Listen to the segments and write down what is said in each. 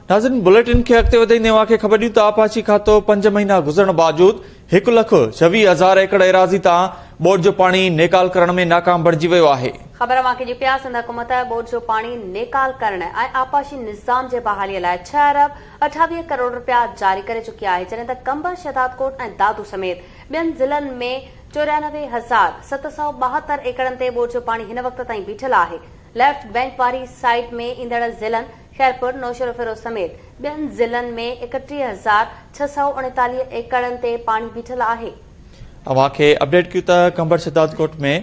ناظرين بليٽن کي اڳتي وڌائيندي اوهان کي خبر ڏيون ته آبپاشي کاتو 5 مهينا گذرڻ باوجود 1,26,000 ايڪڙ ايراضي تان ٻوڏ جو پاڻي نيڪال ڪرڻ ۾ ناڪام بڻجي ويو آهي. خبر اوهان کي ڏيون پيا سنڌ حڪومت ٻوڏ جو پاڻي نيڪال ڪرڻ ۽ آبپاشي نظام جي بحالي لاء 6 ارب 28 ڪروڙ رپيا جاري ڪري چڪي آهي جڏهن ته قمبر شهدادڪوٽ ۽ دادو سميت ٻين ضلعن ۾ 94,772 ايڪڙن تي ٻوڏ جو پاڻي هن وقت تائين بيٺل آهي ليفٽ بئنڪ واري سائيڊ ۾ ايندڙ ضلعن خيرپور، نوشهروفيروز سميت ٻين ضلعن ۾ 31,639 ايڪڙن تي پاڻي بيٺل آهي. اوهان کي اپڊيٽ ڪيون ته قمبر شهدادڪوٽ ۾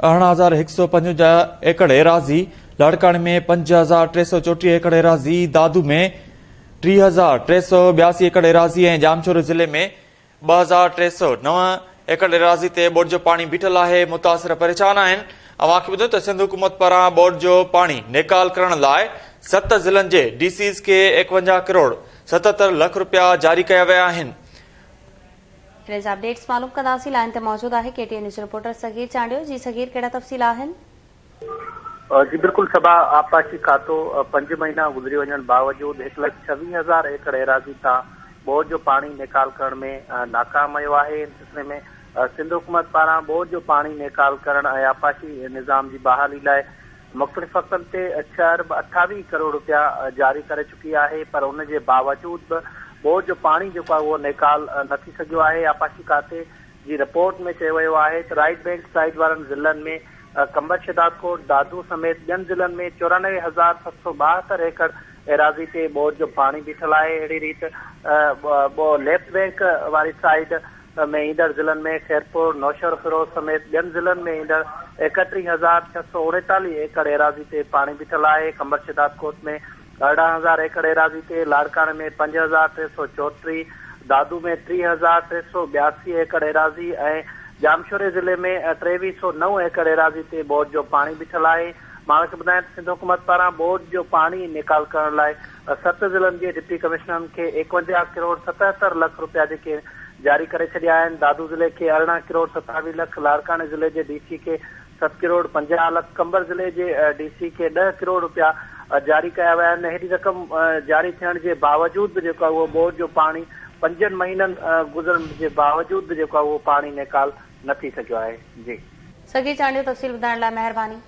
18,155 ايڪڙ ايراضي، لاڙڪاڻي ۾ 5,334 ايڪڙ ايراضي، دادو ۾ 3,382 ايڪڙ ايراضي ۽ ڄامشورو ضلعي ۾ 2309 ايڪڙ ايراضي تي ٻوڏ جو پاڻي بيٺل آهي، متاثر پريشان آهن. اوهان کي ٻڌايون ته سنڌ حڪومت پاران ٻوڏ جو پاڻي نيڪال ڪرڻ لاء 7 ضلعن جي ڊي سيز کي 51 ڪروڙ 77 لک رپيا جاري ڪيا ويا آهن. ان جا اپڊيٽس معلوم ڪنداسين، لائين تي موجود آهي K T N news reporter Sagir Chandio, جي صغير ڪهڙا تفصيل آهن؟ جي بلڪل صبا، آبپاشي کاتو 5 مهينا گذري وڃڻ باوجود 1,26,000 ايڪڙ ايراضي تان ٻوڏ جو پاڻي نيڪال ڪرڻ ۾ ناڪام ويو آهي، ان سلسلي ۾ سنڌ حڪومت پاران ٻوڏ جو پاڻي نيڪال ڪرڻ ۽ آبپاشي نظام جي بحالي لاء مختلف وقتن تي 6 ارب 28 ڪروڙ رپيا جاري ڪري چڪي آهي پر ان جي باوجود به ٻوڏ جو پاڻي جيڪو آهي اهو نيڪال نه ٿي سگهيو آهي، آبپاشي کاتي جي رپورٽ ۾ چيو ويو آهي ته رائيٽ بئنڪ سائيڊ وارن ضلعن ۾ قمبر شهدادڪوٽ، دادو سميت ٻين ضلعن ۾ 94,772 ايڪڙ ايراضي تي ٻوڏ جو پاڻي بيٺل آهي اهڙي ريت ليفٽ بئنڪ واري سائيڊ ۾ ايندڙ ضلعن ۾ خيرپور، نوشهروفيروز سميت ٻين ضلعن ۾ ايندڙ 31,639 ايڪڙ ايراضي تي پاڻي بيٺل آهي قمبر شهدادڪوٽ ۾ 18,000 ايڪڙ ايراضي تي، لاڙڪاڻي ۾ 5,334، دادو ۾ 30,382 ايڪڙ ايراضي ۽ ڄامشوري ضلعي ۾ 2,309 ايڪڙ ايراضي تي ٻوڏ جو پاڻي بيٺل آهي. مان کي ٻڌايان ته سنڌ حڪومت پاران ٻوڏ جو پاڻي نيڪال ڪرڻ لاء 7 ضلعن جي ڊپٽي ڪمشنرن کي 51 ڪروڙ 77 لک رپيا جيڪي جاري ڪري ڇڏيا آهن، دادو ضلعي کي 18 ڪروڙ 27 لک، لاڙڪاڻي ضلعي جي ڊي سي کي 7 ڪروڙ 50 لک، قمبر ضلعي جي ڊي سي کي 10 ڪروڙ رپيا جاري ڪيا ويا آهن، هيڏي رقم جاري ٿيڻ جي باوجود به جيڪو آهي اهو ٻوڏ جو پاڻي پنجن مهينن گذرڻ جي باوجود به جيڪو آهي اهو پاڻي نيڪال نه ٿي سگهيو آهي. جي. صغير چانڊيو تفصيل ٻڌائڻ لاء مهرباني.